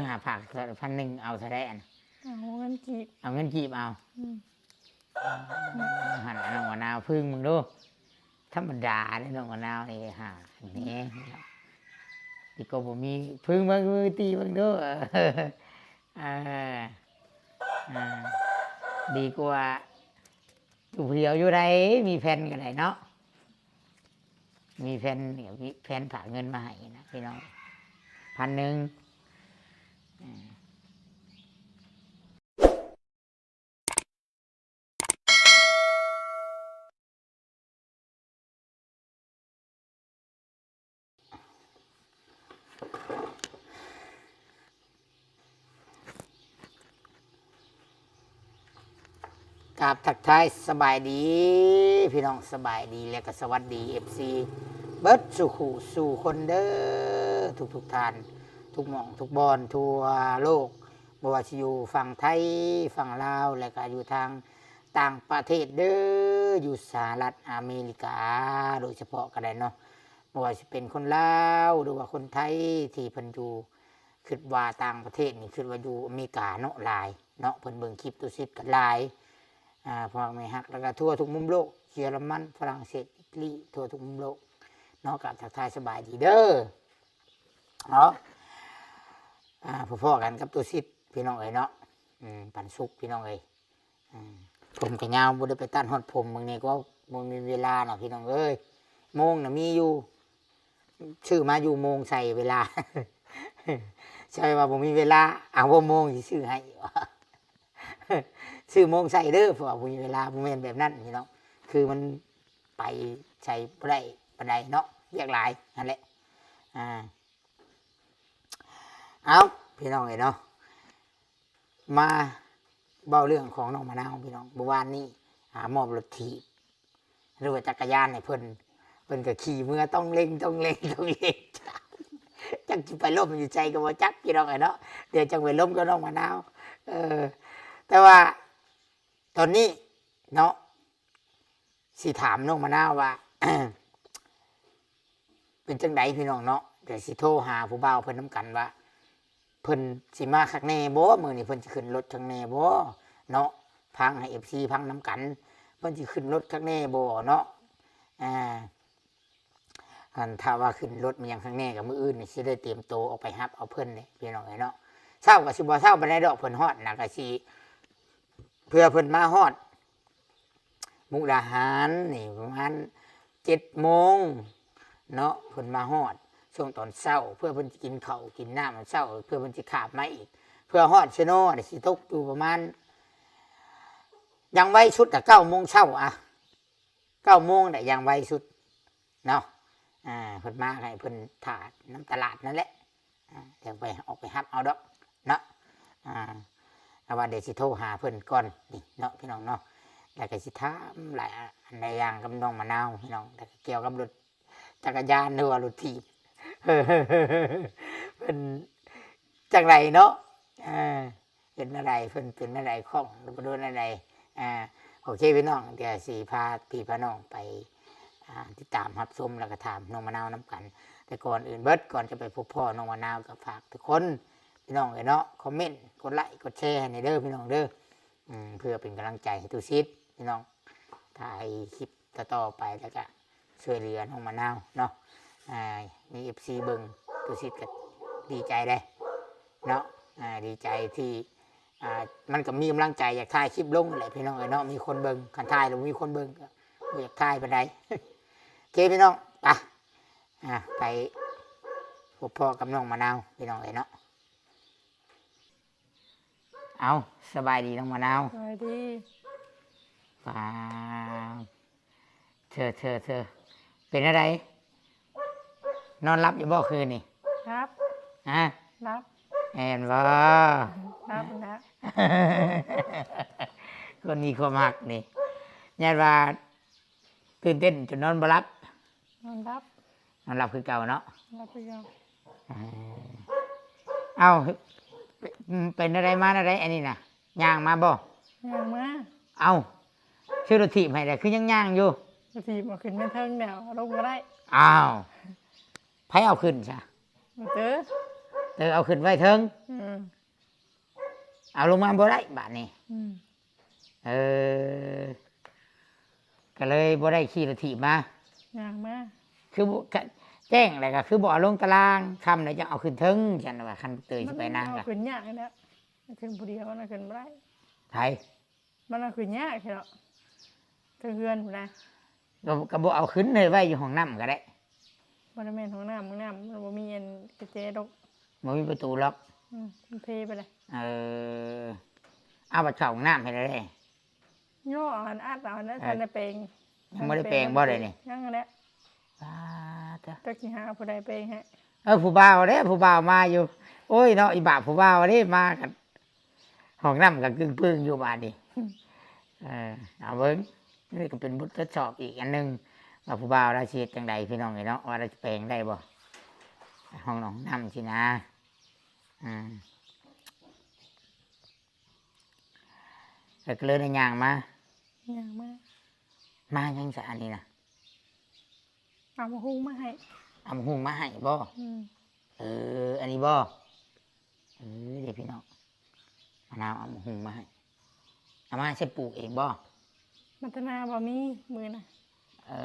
ຫາຝາກພັນໜຶ່ງ ເອົາເທົ່າໃດອັນ? ເອົາເງິນກີບ ເອົາເງິນກີບເອົາ. ອືມ ຫັ້ນ ນ້ອງມະນາວ ປຶ້ງເບິ່ງດູ. ທຳມະດາເດ້ ນ້ອງມະນາວນີ້ ຫາແດ່ ດີກວ່າບໍ່ມີ. ປຶ້ງເບິ່ງ ມືຕີເບິ່ງດູ. ເອີ ເອີ ເອີ ດີກວ່າຢູ່ຜູ້ດຽວຢູ່ໃດ. ມີແຟນກໍໄດ້ເນາະ ມີແຟນ ມີແຟນຝາກເງິນມາໃຫ້ນະພີ່ນ້ອງ ພັນໜຶ່ງ. ເອີ ກາບທັກທາຍສະບາຍດີພີ່ນ້ອງ ສະບາຍດີ ແລະກໍສະຫວັດດີ ເອັຟຊີ ເບິດສູ່ຄູ່ສູ່ຄົນເດີ ທຸກໆທ່ານ ທຸກໝ່ອງທຸກບ່ອນທົ່ວໂລກ. ບໍ່ວ່າຊິຢູ່ຝັ່ງໄທ ຝັ່ງລາວ ແລະກະຢູ່ທາງຕ່າງປະເທດເດີ ຢູ່ສະຫະລັດອາເມລິກາໂດຍສະເພາະກໍໄດ້ເນາະ. ບໍ່ວ່າຊິເປັນຄົນລາວ ຫຼືວ່າຄົນໄທທີ່ເພິ່ນຢູ່ ຄິດວ່າຕ່າງປະເທດນີ້ ຄິດວ່າຢູ່ອາເມລິກາເນາະ ຫຼາຍເນາະ. ເພິ່ນເບິ່ງຄລິບຕຸສິດກັນຫຼາຍ ອາ ພໍ່ແມ່ຮັກ ແລ້ວກໍທົ່ວທຸກມຸມໂລກ ເຢຍລະມັນ ຝຣັ່ງເສດ ອີຕາລີ ທົ່ວທຸກມຸມໂລກເນາະ. ກໍທັກທາຍສະບາຍດີເດີ. ເນາະ ອ່າ ພໍ້ໆກັນກັບຕຸສິດພີ່ນ້ອງເອີຍເນາະ. ອືມ ປັນສຸກພີ່ນ້ອງເອີຍ. ອືມ ຜົມກໍຍາວ ບໍ່ໄດ້ໄປຕັດຮອດຜົມມື້ນີ້ ກໍບໍ່ມີເວລາເນາະພີ່ນ້ອງເອີຍ. ໂມງນະມີຢູ່ ຊື້ມາຢູ່ໂມງໃສ່ເວລາ ໃຊ່ວ່າບໍ່ມີເວລາ ເອົາບໍ່ໂມງຊິຊື້ໃຫ້ ຊື້ໂມງໃສ່ເດີ ເພາະວ່າບໍ່ມີເວລາ. ບໍ່ແມ່ນແບບນັ້ນພີ່ນ້ອງ ຄືມັນ ໄປໃສບໍ່ໄດ້ປານໃດເນາະ ວຽກຫຼາຍຫັ້ນແຫຼະ. ອ່າ ເອົາ ພີ່ນ້ອງເອີຍເນາະ ມາເວົ້າເລື່ອງຂອງນ້ອງມະນາວພີ່ນ້ອງ. ເມື່ອວານນີ້ ອ່າ ມອບລົດຖີບ ຫຼືວ່າຈັກກະຍານໃຫ້ເພິ່ນ ເພິ່ນກໍຂີ່ເມືອຕ້ອງເລັ່ງ ຕ້ອງເລັ່ງ ຕ້ອງເລັ່ງ ຈັກຊິໄປລົ້ມຢູ່ໃສກໍບໍ່ຈັກພີ່ນ້ອງເອີຍເນາະ. ດຽວຈັ່ງໄປລົມກັບນ້ອງມະນາວ. ເອີ ແຕ່ວ່າຕອນນີ້ເນາະ ຊິຖາມນ້ອງມະນາວວ່າ ເປັນຈັ່ງໃດພີ່ນ້ອງເນາະ. ດຽວຊິໂທຫາຜູ້ບ່າວເພິ່ນນຳກັນວ່າ ເພິ່ນຊິມາຄັກແນ່ບໍ່ ມື້ນີ້ເພິ່ນຊິຂຶ້ນລົດຄັກແນ່ບໍ່ເນາະ. ຟັງໃຫ້ເອັຟຊີຟັງນຳກັນ ເພິ່ນຊິຂຶ້ນລົດຄັກແນ່ບໍ່ເນາະ. ອ່າ ອັນຖ້າວ່າຂຶ້ນລົດມາຫຍັງຂ້າງແນ່ ກໍມື້ອື່ນນີ້ຊິໄດ້ຕຽມໂຕອອກໄປຮັບເອົາເພິ່ນເດ້ພີ່ນ້ອງເອີຍເນາະ. ເຊົ້າກໍຊິບໍ່ເຊົ້າປານໃດດອກ ເພິ່ນຮອດນະ ກໍຊິ ເພື່ອເພິ່ນມາຮອດມຸກດາຫານນີ້ປະມານເຈັດໂມງເນາະ ເພິ່ນມາຮອດຊ່ວງຕອນເຊົ້າ ເພື່ອເພິ່ນຊິກິນເຂົ້າກິນນ້ຳຕອນເຊົ້າ ເພື່ອເພິ່ນຊິຂ້າມມາອີກ ເພື່ອຮອດເຊໂນນີ້ຊິຕົກຢູ່ປະມານ ຢ່າງໄວສຸດນະເກົ້າໂມງເຊົ້າ ອະ ເກົ້າໂມງແຫຼະຢ່າງໄວສຸດເນາະ. ອ່າ ເພິ່ນມາໃຫ້ເພິ່ນຖ້ານຳຕະຫຼາດນັ້ນແຫຼະ ອ່າ ຈັ່ງໄປ ອອກໄປຮັບເອົາດອກເນາະ. ອ່າ ແຕ່ວ່າດຽວຊິໂທຫາເພິ່ນກ່ອນນີ້ເນາະ ພີ່ນ້ອງເນາະ ແລ້ວກໍຊິຖາມຫຼາຍອັນຫຼາຍຢ່າງກັບນ້ອງມະນາວ ພີ່ນ້ອງ ແລ້ວກໍກ່ຽວກັບລົດຈັກກະຍານ ຫຼືວ່າລົດຖີບ ເພິ່ນຈັ່ງໃດເນາະ. ເອີ ເປັນແນວໃດ ເພິ່ນເປັນແນວໃດ ຂ້ອງ ຫຼືວ່າໂດນແນວໃດ. ອ່າ ໂອເຄພີ່ນ້ອງ ດຽວຊິພາພີ່ພານ້ອງໄປ ອ່າ ຕິດຕາມຮັບຊົມ ແລ້ວກໍຖາມນ້ອງມະນາວນຳກັນ. ແຕ່ກ່ອນອື່ນເບິດ ກ່ອນຈະໄປພົບພໍ້ນ້ອງມະນາວ ກໍຝາກທຸກຄົນພີ່ນ້ອງເອີຍເນາະ ຄອມເມັນ ກົດໄລ ກົດແຊໃຫ້ແດ່ເດີພີ່ນ້ອງເດີ. ອືມ ເພື່ອເປັນກຳລັງໃຈໃຫ້ຕຸສິດພີ່ນ້ອງ ຖ່າຍຄລິບຕໍ່ໆໄປ ແລ້ວກະຊ່ວຍເຫຼືອນ້ອງມະນາວເນາະ. ອ່າ ມີເອັຟຊີເບິ່ງ ຕຸສິດກໍດີໃຈເດ້ເນາະ. ອ່າ ດີໃຈທີ່ ອ່າ ມັນກໍມີກຳລັງໃຈຢາກຖ່າຍຄລິບລົງນັ້ນແຫຼະພີ່ນ້ອງເອີຍເນາະ ມີຄົນເບິ່ງ. ຄັນຖ່າຍແລ້ວບໍ່ມີຄົນເບິ່ງກໍບໍ່ຢາກຖ່າຍປານໃດ. ໂອເຄພີ່ນ້ອງ ໄປ ອ່າ ໄປພົບພໍ້ກັບນ້ອງມະນາວພີ່ນ້ອງເອີຍເນາະ. ເອົາ ສະບາຍດີນ້ອງມະນາວ. ສະບາຍດີ. ປາ ເທີ ເທີ ເທີ ເປັນແນວໃດ? ນອນຫຼັບຢູ່ບໍ່ຄືນນີ້? ຫຼັບ. ຮະ? ຫຼັບ. ແມ່ນບໍ່? ຫຼັບນະ. ຄົນມີຄວາມຮັກນີ້ ຢ້ານວ່າຕື່ນເຕັ້ນຈົນນອນບໍ່ຫຼັບ. ນອນຫຼັບ. ນອນຫຼັບຄືເກົ່າເນາະ. ຫຼັບຄືເກົ່າ. ເອີ ເອົ້າ ເປັນແນວໃດມາແນວໃດອັນນີ້ນະ? ຍ່າງມາບໍ່? ຍ່າງມາ. ເອົ້າ ຊື້ລົດຖີບໃຫ້ແລ້ວ ຄືຍັງຍ່າງຢູ່? ລົດຖີບເອົາຂຶ້ນໄປເທິງແລ້ວ ລົງບໍ່ໄດ້. ອ້າວ ໃຜເອົາຂຶ້ນຊະ? ເຕີ ເຕີເອົາຂຶ້ນໄວ້ເທິງ. ອືມ. ເອົາລົງມາບໍ່ໄດ້ບາດນີ້. ອືມ ເອີ ກໍເລີຍບໍ່ໄດ້ຂີ່ລົດຖີບມາ. ຍ່າງມາ. ຄືບໍ່ ກະແຈ້ງແລ້ວກໍຄືບໍ່ເອົາລົງຕາລາງ, ຄ່ຳແລ້ວຈັ່ງເອົາຂຶ້ນເທິງ. ຊັ້ນວ່າຄັນເຕີຍຊິໄປນາ ມັນເອົາຂຶ້ນຍາກແລ້ວ, ຂຶ້ນຜູ້ດຽວມັນເອົາຂຶ້ນບໍ່ໄດ້. ໃຜ? ມັນເອົາຂຶ້ນຍາກແທ້ເນາະ ເທິງເຮືອນພຸ້ນນະ. ກໍ ກໍບໍ່ເອົາຂຶ້ນເລີຍ, ໄວ້ຢູ່ຫ້ອງນ້ຳກໍໄດ້. ບໍ່ໄດ້ແມ່ນຫ້ອງນ້ຳ, ຫ້ອງນ້ຳມັນບໍ່ມີອັນກະແຈລັອກ, ບໍ່ມີປະຕູລັອກ. ອືມ ມັນເພໄປເລີຍ. ເອີ ເອົາບັດເຂົ້າຫ້ອງນ້ຳໃຫ້ແລ້ວເດ້. ໂຍ ເອົາອັນອັດ ເອົາອັນນັ້ນ ເອີ ທັນໄດ້ແປງ. ຍັງບໍ່ໄດ້ແປງບໍ່ໄດ້ນີ້? ຍັງຫັ້ນແຫຼະ. ປາດເທີ ຈັກຊິຫາຜູ້ໃດແປງໃຫ້. ເອີ ຜູ້ບ່າວເດ້ ຜູ້ບ່າວມາຢູ່. ໂອ້ຍເນາະ ອີບາບຜູ້ບ່າວເດ້ ມາກັນ ຫ້ອງນ້ຳກໍກຶ້ງປຶ້ງຢູ່ບາດນີ້. ເອີ ເອົາເບິ່ງ, ນີ້ກໍເປັນບົດທົດສອບອີກອັນໜຶ່ງ ວ່າຜູ້ບ່າວລາວຊິເຮັດຈັ່ງໃດພີ່ນ້ອງເອີຍເນາະ, ວ່າລາວຊິແປງໄດ້ບໍ່ ຫ້ອງນ້ຳຊີ້ນະ. ອາ ແລ້ວກໍເລີຍໄດ້ຍ່າງມາ. ຍ່າງມາ. ມາຫຍັງຊະອັນນີ້ນະ? ເອົາໝາກຫຸ່ງມາໃຫ້. ເອົາໝາກຫຸ່ງມາໃຫ້ບໍ່? ອືມ. ເອີ ອັນນີ້ບໍ່? ເອີ ເດ້ພີ່ນ້ອງ, ມະນາວເອົາໝາກຫຸ່ງມາໃຫ້. ເອົາມາໃສ່ປູກເອງບໍ່? ມາແຕ່ນາບໍ່ມີມື້ນະ. ເອີ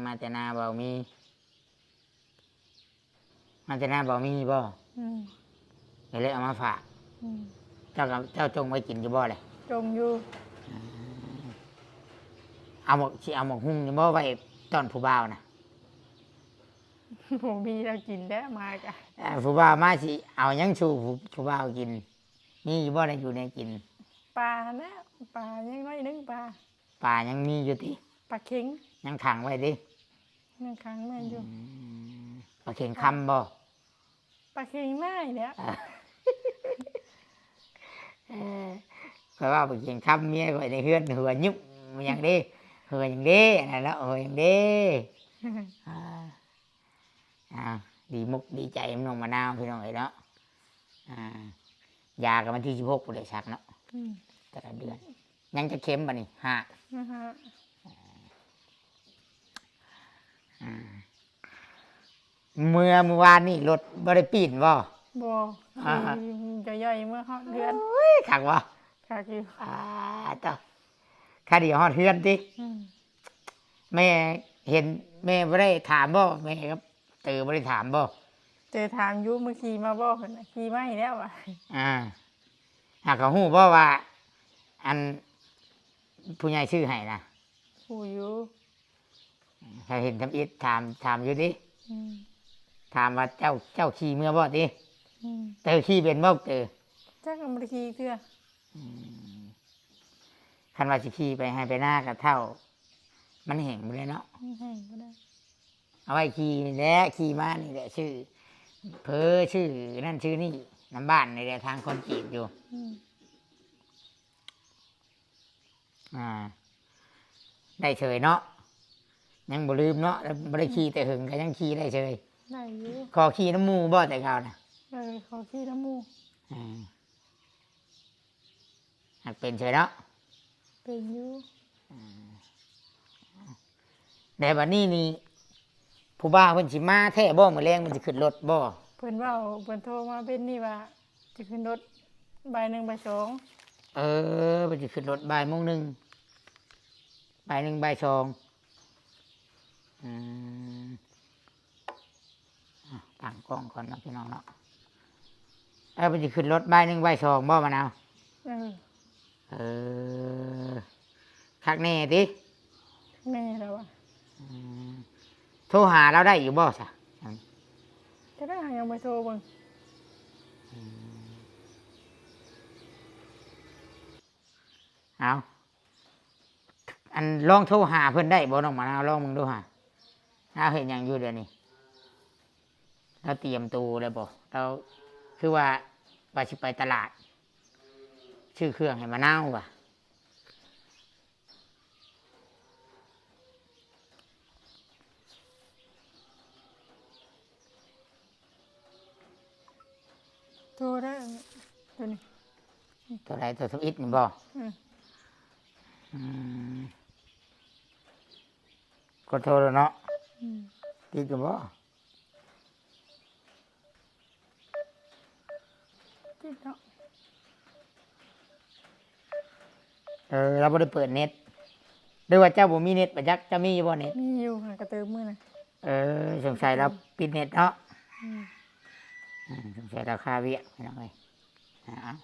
ມາແຕ່ນາບໍ່ມີ. ມາແຕ່ນາບໍ່ມີບໍ່? ອືມ. ກໍເລີຍເອົາມາຝາກ. ອືມ. ເຈົ້າກໍ ເຈົ້າຈົ່ງໄວ້ກິນຢູ່ບໍ່ແຫຼະ? ຈົ່ງຢູ່. ອືມ. ເອົາໝາກ ຊິເອົາໝາກຫຸ່ງນີ້ບໍ່ໄວ້ຕ້ອນຜູ້ບ່າວນະ? ບໍ່ມີແນວກິນແລ້ວມາກະ. ເອີ ຜູ້ບ່າວມາຊິເອົາຫຍັງສູ່ຜູ້ ຜູ້ບ່າວກິນ? ມີຢູ່ບໍ່ແນວຢູ່ແນວກິນ? ປາຫັ້ນແຫຼະ, ປາຍັງໜ້ອຍໜຶ່ງປາ. ປາຍັງມີຢູ່ຕິ? ປາເຄັງ. ຍັງຂັງໄວ້ຕິ? ຍັງຂັງໄວ້ຢູ່. ອືມ. ປາເຄັງຄຳບໍ່? ປາເຄັງນ້ອຍແຫຼະ. ເອີ ຂ້ອຍວ່າປາເຄັງຄຳ ເມຍຂ້ອຍໃນເຮືອນຫົວຍຸບຫຍັງເດ້ ຫົວຫຍັງເດ້ ອັນນັ້ນເນາະ ຫົວຫຍັງເດ້. ອ່າ ອ່າ ດີມຸກດີໃຈນ້ອງມະນາວພີ່ນ້ອງເອີຍເນາະ. ອ່າ ຢາກໍວັນທີສິບຫົກພຸ້ນແຫຼະສັກເນາະ. ອືມ. ແຕ່ລະເດືອນ ຍັງຈັກເຂັມບັດນີ້? ຫ້າ. ຫ້າ. ອ່າ ເມື່ອ ເມື່ອວານນີ້ລົດບໍ່ໄດ້ປີ້ນບໍ່? ບໍ່. ອ່າ ຂີ່ຍ່ອຍໆເມື່ອຮອດເຮືອນ. ໂອ້ຍ ຄັກບໍ່? ຄັກຢູ່. ອ່າ ເຈົ້າ ຄາດຽວຮອດເຮືອນຕິ? ອືມ. ແມ່ເຫັນ ແມ່ບໍ່ໄດ້ຖາມບໍ່? ແມ່ກັບເຕີບໍ່ໄດ້ຖາມບໍ່? ເຕີຖາມຢູ່ ມື້ຂີ່ມາບໍ່ ເພິ່ນນະ ຂີ່ມາໃຫ້ແລ້ວວ່າ. ອ່າ ຫາກເຂົາຮູ້ບໍ່ວ່າ ອັນ ຜູ້ໃຫຍ່ຊື້ໃຫ້ນະ? ຮູ້ຢູ່. ເຂົາເຫັນທຳອິດ ຖາມ ຖາມຢູ່ຕິ? ອືມ. ຖາມວ່າເຈົ້າ ເຈົ້າຂີ່ເມືອບໍ່ຕິ? ອືມ. ເຕີຂີ່ເປັນບໍ່ເຕີ? ຈັກ ຍັງບໍ່ໄດ້ຂີ່ເທື່ອ. ອືມ. ຄັນວ່າຊິຂີ່ໄປໄຮ່ໄປນາກໍເຖົ້າ ມັນແຮງບໍ່ໄດ້ເນາະ. ມັນແຮງບໍ່ໄດ້. ເອົາໄວ້ຂີ່ນີ້ແຫຼະ ຂີ່ມານີ້ແຫຼະ ຊື້ເຜີຊື້ນັ້ນຊື້ນີ້ນຳບ້ານນີ້ແຫຼະ ທາງຄອນກຣີດຢູ່. ອືມ. ອ່າ ໄດ້ເສີຍເນາະ ຍັງບໍ່ລືມເນາະ ບໍ່ໄດ້ຂີ່ແຕ່ເຫິງກໍຍັງຂີ່ໄດ້ເສີຍ. ໄດ້ຢູ່. ຂໍຂີ່ນຳໝູ່ບໍ່ແຕ່ເກົ່ານະ? ເອີ ຂໍຂີ່ນຳໝູ່. ອ່າ ຫາກເປັນເສີຍເນາະ. ເປັນຢູ່. ອ່າ ແຕ່ບັດນີ້ນີ້ ຜູ້ບ່າວເພິ່ນຊິມາແທ້ບໍ່? ມື້ແລງເພິ່ນຊິຂຶ້ນລົດບໍ່? ເພິ່ນເວົ້າ ເພິ່ນໂທມາເວັນນີ້ວ່າ ຊິຂຶ້ນລົດບ່າຍໜຶ່ງບ່າຍສອງ. ເອີ ເພິ່ນຊິຂຶ້ນລົດບ່າຍໂມງໜຶ່ງ ບ່າຍໜຶ່ງບ່າຍສອງ. ອືມ. ອ່ະ ຕັ້ງກ້ອງກ່ອນເນາະ ພີ່ນ້ອງເນາະ. ເອີ ເພິ່ນຊິຂຶ້ນລົດບ່າຍໜຶ່ງບ່າຍສອງບໍ່ມະນາວ? ເອີ ເອີ ຄັກແນ່ຕິ? ຄັກແນ່ແລ້ວວ່າ. ອືມ. ໂທຫາລາວໄດ້ຢູ່ບໍ່ຊະ? ກໍໄດ້ ຍັງບໍ່ໂທເບິ່ງ. ອືມ. ເອົາ ອັນ ລອງໂທຫາເພິ່ນໄດ້ບໍ່ ນ້ອງມະນາວ? ລອງເບິ່ງດູຫາ. ລາວເຮັດຫຍັງຢູ່ດຽວນີ້? ລາວຕຽມໂຕແລ້ວບໍ່? ລາວຄືວ່າ ວ່າຊິໄປຕະຫຼາດ ຊື້ເຄື່ອງໃຫ້ມະນາວວ່າ. ໂທໄດ້ ໂຕນີ້. ໂຕໃດ? ໂຕທຳອິດນີ້ບໍ່? ອືມ. ອືມ. ກົດໂທແລ້ວເນາະ. ອືມ. ຕິດຢູ່ບໍ່? ຕິດເນາະ. ເອີ ລາວບໍ່ໄດ້ເປີດເນັດ ຫຼືວ່າເຈົ້າບໍ່ມີເນັດ ບໍ່ຈັກ ເຈົ້າມີຢູ່ບໍ່ເນັດ? ມີຢູ່ ຫາກະຕື່ມມື້ນະ. ເອີ ສົງໄສລາວປິດເນັດເນາະ. ອືມ ອືມ ສົງໄສລາວຄາວຽກ ພີ່ນ້ອງເອີຍ. ເອົາ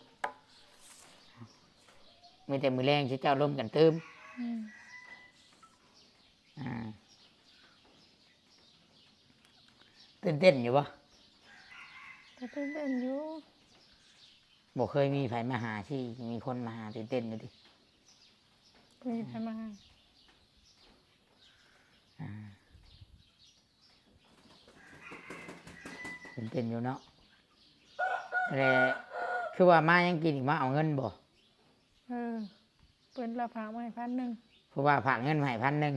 ມີແຕ່ມື້ແລງຊິເຈົ້າລົມກັນຕື່ມ. ອືມ ອ່າ ຕື່ນເຕັ້ນຢູ່ບໍ່? ກໍຕື່ນເຕັ້ນຢູ່. ບໍ່ເຄີຍມີໃຜມາຫາຊິ ມີຄົນມາຫາ ຕື່ນເຕັ້ນຢູ່ຕິ? ບໍ່ມີໃຜມາຫາ. ອ່າ ຕື່ນເຕັ້ນຢູ່ເນາະ. ແລະ ຄືວ່າມາຍັງກິນອີກ ມາເອົາເງິນບໍ່? ເອີ ເພິ່ນລະຝາກມາໃຫ້ພັນໜຶ່ງ. ຜູ້ວ່າຝາກເງິນມາໃຫ້ພັນໜຶ່ງ.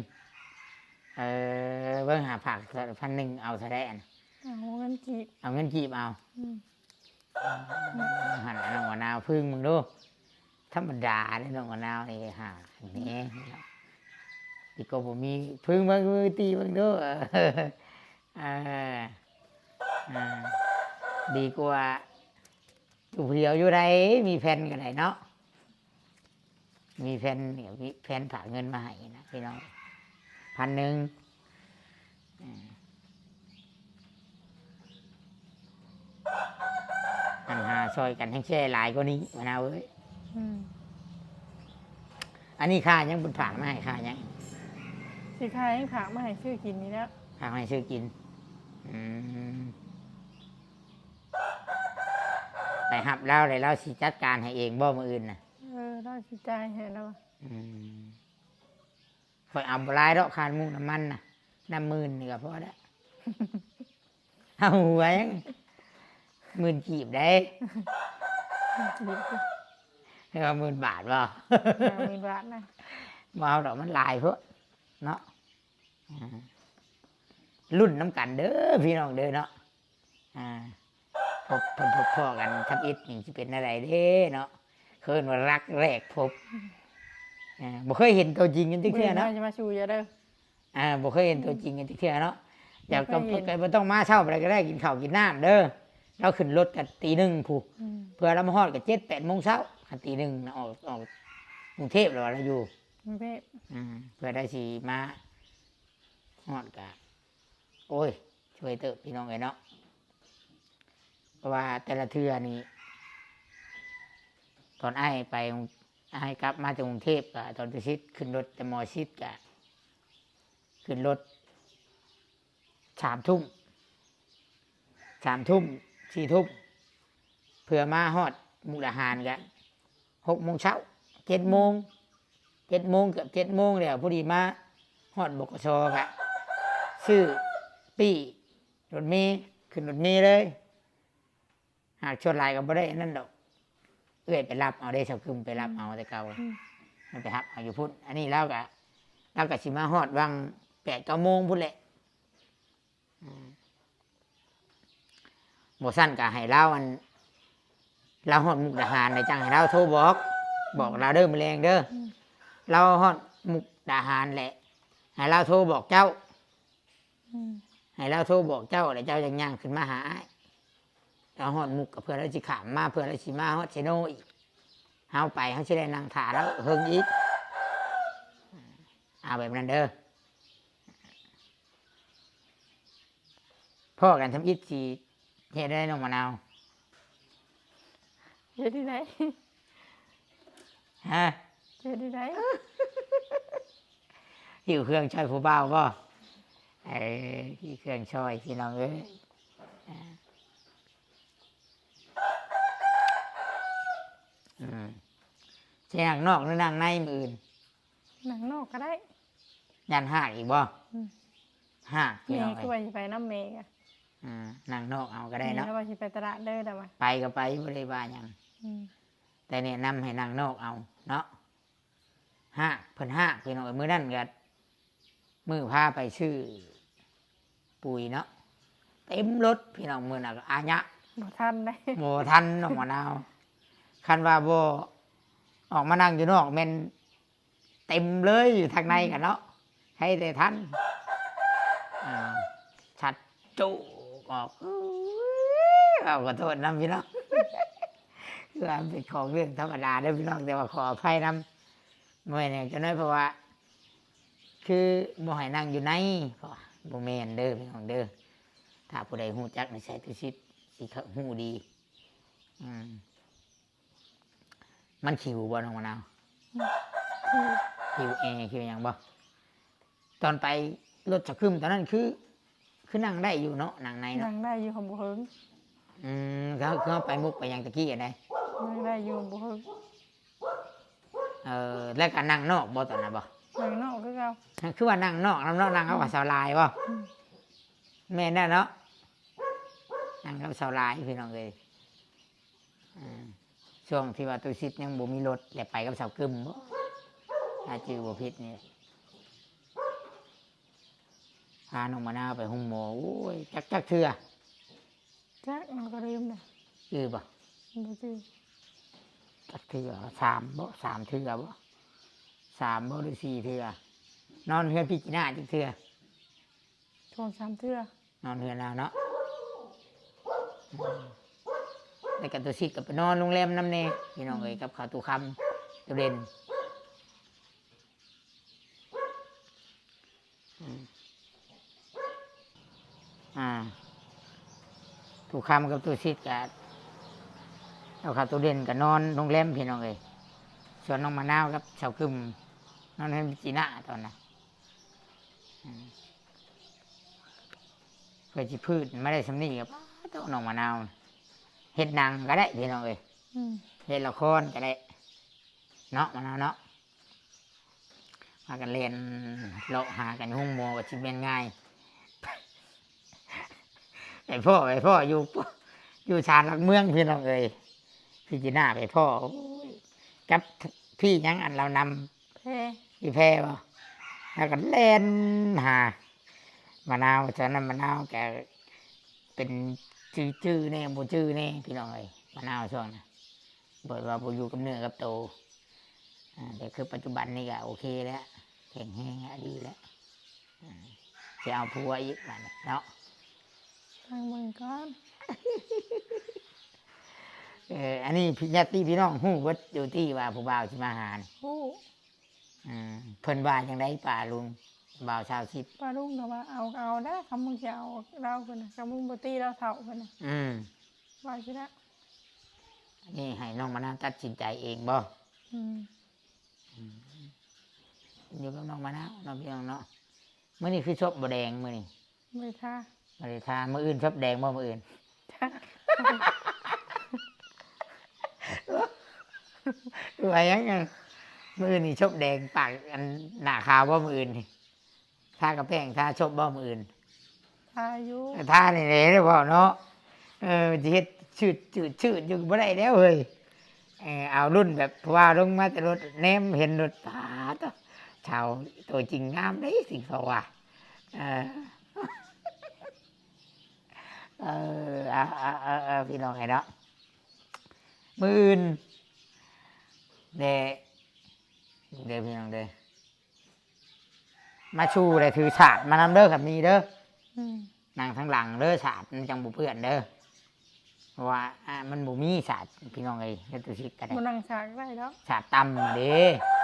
ເອີ ເບິ່ງຫາຝາກພັນໜຶ່ງ ເອົາເທົ່າໃດອັນ? ເອົາເງິນກີບ. ເອົາເງິນກີບເອົາ. ອືມ ຫັ້ນ ນ້ອງມະນາວ ພຶງເບິ່ງດູ. ທຳມະດາເດ້ ນ້ອງມະນາວນີ້ ຫາແນ່ ດີກວ່າບໍ່ມີ. ພຶງເບິ່ງ ມືຕີເບິ່ງດູ. ເອີ ເອີ ເອີ ດີກວ່າຢູ່ຜູ້ດຽວຢູ່ໃດ. ມີແຟນກໍໄດ້ເນາະ. ມີແຟນ ມີແຟນຝາກເງິນມາໃຫ້ນະພີ່ນ້ອງ ພັນໜຶ່ງ. ເອີ ອັນຫາຊ່ອຍກັນແຮງແຊຫຼາຍກວ່ານີ້ ມະນາວເອີຍ. ອືມ ອັນນີ້ຄ່າຫຍັງເພິ່ນຝາກມາໃຫ້? ຄ່າຫຍັງ? ຊິຄ່າຫຍັງ? ຝາກມາໃຫ້ຊື້ກິນນີ້ແຫຼະ. ຝາກມາໃຫ້ຊື້ກິນ. ອືມ ໄປຮັບລາວ ແລ້ວລາວຊິຈັດການໃຫ້ເອງບໍ່ມື້ອື່ນນະ? ເອີ ລາວຊິຈ່າຍໃຫ້ລາວ. ອືມ ຂ້ອຍເອົາບໍ່ຫຼາຍດອກ ຄ່ານ້ຳມັນນະ ນຳໝື່ນນີ້ກໍພໍແລ້ວ. ເອົາຫົວຫຍັງ ໝື່ນກີບເດ້. ໝື່ນກີບ ເອີ ໝື່ນບາດບໍ່? ຫ້າໝື່ນບາດນະ. ບໍ່ເອົາດອກ ມັນຫຼາຍໂພດເນາະ. ອ່າ ລຸ້ນນຳກັນເດີພີ່ນ້ອງເດີເນາະ. ອ່າ ພົບ ພົບພໍ້ກັນທຳອິດນີ້ຊິເປັນແນວໃດເດ້ເນາະ. ເອີ້ນວ່າລັກແລກພົບ. ອ່າ ບໍ່ເຄີຍເຫັນຕົວຈິງກັນຈັກເທື່ອເນາະ. ມື້ໜ້າຈະມາສູ່ເຈົ້າເດີ. ອ່າ ບໍ່ເຄີຍເຫັນຕົວຈິງກັນຈັກເທື່ອເນາະ. ບໍ່ເຄີຍເຫັນ. ຢາກກໍ ກໍບໍ່ຕ້ອງມາເຊົ້າປານໃດກໍໄດ້ ກິນເຂົ້າກິນນ້ຳເດີ. ລາວຂຶ້ນລົດກໍຕີໜຶ່ງພຸ້ນ. ອືມ ເພື່ອລາວມາຮອດກໍເຈັດແປດໂມງເຊົ້າ. ຄັນຕີໜຶ່ງນະ ອອກ ອອກກຸງເທບແລ້ວວ່າລາວຢູ່ກຸງເທບ. ອືມ ເພື່ອໄດ້ຊິມາຮອດກໍ ໂອ້ຍ ຊ່ວຍເຕີບພີ່ນ້ອງເອີຍເນາະ. ເພາະວ່າແຕ່ລະເທື່ອນີ້ ຕອນອ້າຍໄປ ອ້າຍກັບມາຈາກກຸງເທບ ກໍຕອນໄປຊິດ ຂຶ້ນລົດແຕ່ໝໍຊິດ ກໍຂຶ້ນລົດສາມທຸ່ມ ສາມທຸ່ມ ສີ່ທຸ່ມ ເພື່ອມາຮອດມຸກດາຫານ ກໍຫົກໂມງເຊົ້າ ເຈັດໂມງ ເຈັດໂມງ ເກືອບເຈັດໂມງແລ້ວ. ພໍດີມາຮອດ ບກສ ກະຊື້ປີ້ລົດເມ ຂຶ້ນລົດເມເລີຍ. ຫາກສ່ວນຫຼາຍກໍບໍ່ໄດ້ອັນນັ້ນດອກ ເອື້ອຍໄປຮັບເອົາເດ້ ສາວກຶມໄປຮັບເອົາແຕ່ເກົ່າ. ອືມ ມັນໄປຮັບເອົາຢູ່ພຸ້ນ. ອັນນີ້ລາວກະ ລາວກະຊິມາຮອດຫວ່າງແປດເກົ້າໂມງພຸ້ນແຫຼະ. ອືມ ບໍ່ຊັ້ນກໍໃຫ້ລາວ ອັນ ລາວຮອດມຸກດາຫານແລ້ວ ຈັ່ງໃຫ້ລາວໂທບອກ ບອກລາວເດີ ມື້ແລງເດີ. ອືມ ລາວຮອດມຸກດາຫານແຫຼະ ໃຫ້ລາວໂທບອກເຈົ້າ. ອືມ ໃຫ້ລາວໂທບອກເຈົ້າ ແລ້ວເຈົ້າຈັ່ງຍ່າງຂຶ້ນມາຫາອ້າຍ. ລາວຮອດມຸກກໍເພື່ອລາວຊິຂ້າມມາ ເພື່ອລາວຊິມາຮອດເຊໂນອີກ. ເຮົາໄປ ເຮົາຊິໄດ້ນັ່ງຖ້າລາວເຫິງອີກ. ເອົາແບບນັ້ນເດີ. ພໍ້ກັນທຳອິດຊິເຮັດໄດ້ນ້ອງມະນາວ? ເຮັດທີ່ໃດ? ຮະ? ເຮັດທີ່ໃດ? ຫິ້ວເຄື່ອງຊ່ອຍຜູ້ບ່າວບໍ່? ເອີ ຫິ້ວເຄື່ອງຊ່ອຍພີ່ນ້ອງເອີຍ. ອືມ ຊິນັ່ງນອກ ຫຼື ນັ່ງໃນມື້ອື່ນ? ນັ່ງນອກກໍໄດ້. ຢ້ານຮາກອີກບໍ່? ອືມ ຮາກພີ່ນ້ອງເອີຍ. ແມ່ຄືວ່າຊິໄປນຳແມ່ກະ ອ່າ ນັ່ງນອກເອົາກໍໄດ້ເນາະ. ແມ່ລາວວ່າຊິໄປຕະຫຼາດເດີ ລາວວ່າ. ໄປກໍໄປ ບໍ່ໄດ້ວ່າຫຍັງ. ອືມ ແຕ່ແນະນຳໃຫ້ນັ່ງນອກເອົາເນາະ. ຮາກ ເພິ່ນຮາກພີ່ນ້ອງເອີຍ. ມື້ນັ້ນກໍ ມື້ພາໄປຊື້ ປຸ໋ຍເນາະ ເຕັມລົດພີ່ນ້ອງ. ມື້ນັ້ນກໍອາຍະ ບໍ່ທັນເດ້ ບໍ່ທັນນ້ອງມະນາວ. ຄັນວ່າບໍ່ອອກມານັ່ງຢູ່ນອກແມ່ນເຕັມເລີຍ ຢູ່ທາງໃນກັນເນາະ. ໃຫ້ແຕ່ທັນ ອ່າ ຊັດໂຈກອອກ. ເອີຍ ເວົ້າຂໍໂທດນຳພີ່ນ້ອງ ຄືວ່າມັນເປັນຂອງເລື່ອງທຳມະດາເດີພີ່ນ້ອງ ແຕ່ວ່າຂໍອະໄພນຳ. ບໍ່ແມ່ນຫຍັງ ຈັກໜ້ອຍ ເພາະວ່າ ຄືບໍ່ໃຫ້ນັ່ງຢູ່ໃນ ເພາະວ່າ ບໍ່ແມ່ນເດີພີ່ນ້ອງເດີ. ຖ້າຜູ້ໃດຮູ້ຈັກນິໄສຕຸສິດ ຊິເຂົ້າ ຮູ້ດີ. ອືມ ມັນຂິວບໍ່ ນ້ອງມະນາວ? ອືມ ຂິວແອ ຂິວຫຍັງບໍ່? ຕອນໄປລົດສະຄຶມຕອນນັ້ນ ຄື ຄືນັ່ງໄດ້ຢູ່ເນາະ ນັ່ງໃນເນາະ. ນັ່ງໄດ້ຢູ່ ເຮົາບໍ່ເຫິງ. ອືມ ຄື ຄືເຮົາໄປມຸກໄປຫຍັງຕະກີ້ຫັ້ນໃດ ນັ່ງໄດ້ຢູ່ ບໍ່ເຫິງ. ເອີ ແລ້ວກໍນັ່ງນອກບໍ່ຕອນນັ້ນບໍ່? ນັ່ງນອກຄືເກົ່າ. ຄືວ່ານັ່ງນອກນຳເນາະ ນັ່ງກັບສາວຫຼາຍບໍ່? ອືມ ແມ່ນແລ້ວເນາະ ນັ່ງກັບສາວຫຼາຍ ພີ່ນ້ອງເອີຍ. ອືມ ຊ່ວງທີ່ວ່າຕຸສິດຍັງບໍ່ມີລົດ ແລ້ວໄປກັບສາວກຶມບໍ່ ຖ້າຈື່ບໍ່ຜິດນີ້ ພານ້ອງມະນາວໄປໂຮງໝໍ. ໂອ້ຍ ຈັກ ຈັກເທື່ອ ຈັກ ເຮົາກໍລືມແລ້ວ ຈື່ບໍ່? ບໍ່ຈື່. ຈັກເທື່ອ ສາມບໍ່? ສາມເທື່ອບໍ່? ສາມບໍ່ ຫຼື ສີ່ເທື່ອ? ນອນເຮືອນພີ່ຈີນາຈັກເທື່ອ? ສອງສາມເທື່ອ ນອນເຮືອນລາວເນາະ. ແລ້ວກໍຕຸສິດກໍໄປນອນໂຮງແຮມນຳແດ່ ພີ່ນ້ອງເອີຍ ອືມ ກັບເຂົາ ຕູ້ຄຳ ຕູ້ເດັ່ນ. ອືມ ອ່າ ຕູ້ຄຳກັບຕູ້ສິດກໍ ເອົາເຂົາ ຕູ້ເດັ່ນກໍນອນໂຮງແຮມ ພີ່ນ້ອງເອີຍ. ສ່ວນນ້ອງມະນາວກັບສາວກຶມ ນອນເຮືອນພີ່ຈີນາຕອນນັ້ນ. ອືມ ເພື່ອຊິພືດມາໄດ້ສ່ຳນີ້ກໍ ປາດໂທ້ ນ້ອງມະນາວ ເຮັດໜັງກໍໄດ້ ພີ່ນ້ອງເອີຍ. ອືມ ເຮັດລະຄອນກໍໄດ້ເນາະ ມະນາວເນາະ. ພາກັນແລ່ນເລາະຫາກັນຢູ່ໂຮງໝໍກໍຊິແມ່ນງ່າຍ. ໄປພໍ້ ໄປພໍ້ຢູ່ ຢູ່ສານຫຼັກເມືອງ ພີ່ນ້ອງເອີຍ. ພີ່ຈີນາໄປພໍ້ ໂອ້ຍ ກັບພີ່ຫຍັງ ອັນລາວນຳ ແພ ອີແພບໍ່? ແລ້ວກໍແລ່ນຫາມະນາວ. ຕອນນັ້ນມະນາວກໍເປັນຈື່ໆແດ່ ບໍ່ຈື່ແດ່ ພີ່ນ້ອງເອີຍ ມະນາວຊ່ວງນັ້ນ. ບໍ່ວ່າບໍ່ຢູ່ກັບເນື້ອກັບໂຕ ອ່າ ແຕ່ຄືປັດຈຸບັນນີ້ກໍໂອເຄແລ້ວ ແຂງແຮງແລ້ວ ດີແລ້ວ. ອ່າ ຊິເອົາຜົວອີກບາດນີ້ເນາະ ຟັງເບິ່ງກ່ອນ. ເອີ ອັນນີ້ຍາດຕິພີ່ນ້ອງຮູ້ເບິດຢູ່ຕິວ່າຜູ້ບ່າວຊິມາຫານີ້? ຮູ້. ອືມ ເພິ່ນວ່າຈັ່ງໃດປ້າລຸງ ບ່າວຊາວສິບ? ປ້າລຸງກໍວ່າ ເອົາກໍເອົາແຫຼະ ຄັນມຶງຊິເອົາລາວ ເພິ່ນນະ ຄັນມຶງບໍ່ຕີລາວເຖົ້າ ເພິ່ນນະ. ອືມ ວ່າຊິລະ. ອັນນີ້ໃຫ້ນ້ອງມະນາວຕັດສິນໃຈເອງບໍ່? ອືມ ອືມ ຢູ່ກັບນ້ອງມະນາວເນາະ ພີ່ນ້ອງເນາະ. ມື້ນີ້ຄືສົບບໍ່ແດງມື້ນີ້? ບໍ່ໄດ້ທາ ບໍ່ໄດ້ທາ. ມື້ອື່ນສົບແດງບໍ່ມື້ອື່ນ? ວ່າຫຍັງ ມື້ອື່ນນີ້ສົບແດງປາກ ອັນ ໜ້າຂາວບໍ່ມື້ອື່ນນີ້? ທາກະແປ້ງ ທາສົບບໍ່ມື້ອື່ນ? ທາຢູ່ ທານີ້ແຫຼະເວົ້າເນາະ. ເອີ ຊິເຮັດຊືດຊືດຊືດຢູ່ບໍ່ໄດ້ແລ້ວເຮີ້ຍ. ເອີ ເອົາລຸ້ນແບບຜູ້ວ່າລົງມາແຕ່ລົດ ແນມເຫັນລົດ ປາດໂທ້ ສາວຕົວຈິງງາມເດ້ ຊິເຂົາວ່າ. ເອີ ເອີ ເອົາ ເອົາ ເອົາ ເອົາ ພີ່ນ້ອງເອີຍເນາະ. ມື້ອື່ນເດ້ ເດ້ ພີ່ນ້ອງເດ້ ມາສູ່ແລ້ວຖືສາດມານຳເດີ ຄັນມີເດີ. ອືມ ນັ່ງທາງຫຼັງເດີ ສາດມັນຈັ່ງບໍ່ເປື້ອນເດີ. ເພາະວ່າ ອ່າ ມັນບໍ່ມີສາດ ພີ່ນ້ອງເອີຍ ເຮັດຕຸສິດກໍໄດ້. ບໍ່ນັ່ງສາດກໍໄດ້ດອກ ສາດຕ່ຳເດ້.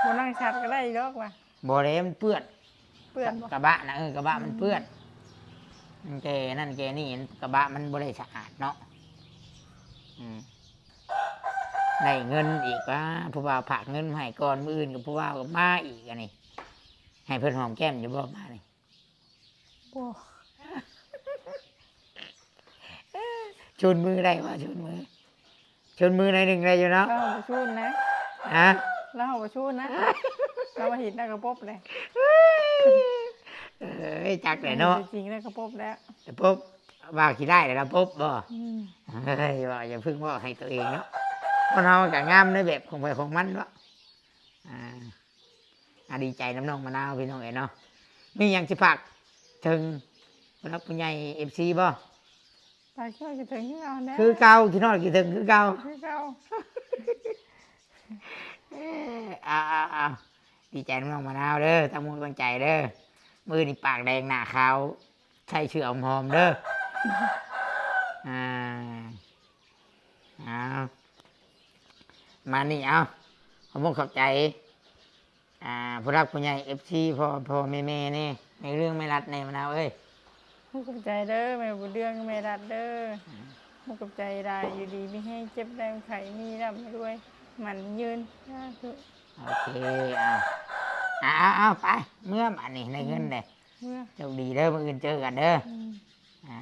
ບໍ່ນັ່ງສາດກໍໄດ້ດອກວ່າ. ບໍ່ເດ້ ມັນເປື້ອນ. ເປື້ອນບໍ່? ກະບະນະ ເອີ ກະບະມັນເປື້ອນ. ອືມ ມັນແກ່ນັ້ນແກ່ນີ້ ກະບະມັນບໍ່ໄດ້ສະອາດເນາະ. ອືມ ໄດ້ເງິນອີກວ່າ ຜູ້ບ່າວຝາກເງິນມາໃຫ້ກ່ອນ ມື້ອື່ນກໍຜູ້ບ່າວກໍມາອີກ. ອັນນີ້ໃຫ້ເພິ່ນຫອມແກ້ມຢູ່ບໍ່ມານີ້? ບໍ່. ຊູນມືໄດ້ບໍ່? ຊູນມື ຊູນມືໜ້ອຍໜຶ່ງໄດ້ຢູ່ເນາະ. ລາວບໍ່ຊູນນະ. ຮະ? ລາວບໍ່ຊູນນະ. ລາວວ່າເຫັນແລ້ວກໍປົບເລີຍ. ເອີຍ ຈັກແຫຼະເນາະ. ຈິງແລ້ວກໍປົບແລ້ວ. ປົບ ວ່າຂີ້ຮ້າຍແລ້ວປົບບໍ່? ອືມ ເອີຍ ວ່າຢ່າເພິ່ງເວົ້າໃຫ້ຕົວເອງເນາະ. ຄົນເຮົາກໍງາມໃນແບບຂອງໃຜຂອງມັນເນາະ. ອ່າ ອ່າ ດີໃຈນຳນ້ອງມະນາວ ພີ່ນ້ອງເອີຍເນາະ. ມີຫຍັງຊິຝາກເຖິງຜູ້ຫຼັກຜູ້ໃຫຍ່ ເອັຟຊີ ບໍ່? ຝາກເຖິງຄືເກົ່າແຫຼະ ຄືເກົ່າ ຄິດຮອດຄິດເຖິງຄືເກົ່າ ຄືເກົ່າ. ເອີ ເອົາ ເອົາ ເອົາ ດີໃຈນຳນ້ອງມະນາວເດີ ຕັ້ງອົກຕັ້ງໃຈເດີ. ມື້ນີ້ປາກແດງໜ້າຂາວ ໃສ່ເສື້ອຫອມໆເດີ. ອ່າ ເອົາ ມານີ້ ເອົາ ຂອບອົກຂອບໃຈ. ອ່າ ຜູ້ຫຼັກຜູ້ໃຫຍ່ ເອັຟຊີ ພໍ່ ພໍ່ແມ່ໆ ແດ່ ແມ່ເລື່ອງແມ່ລັດແດ່ ມະນາວເອີຍ. ຂອບໃຈເດີ ແມ່ບຸນເລື່ອງ ແມ່ລັດເດີ ຂອບໃຈຫຼາຍ ຢູ່ດີມີແຮງ ເຈັບໄດ້ໄຂ້ມີ ລ່ຳລວຍໝັ້ນຍືນ ສາທຸ. ໂອເຄ ເອົາ ເອົາ ເອົາ ໄປ ເມືອບາດນີ້ ໄດ້ເງິນແດ່ ໂຊກດີເດີ ມື້ອື່ນເຈີກັນເດີ ອ່າ.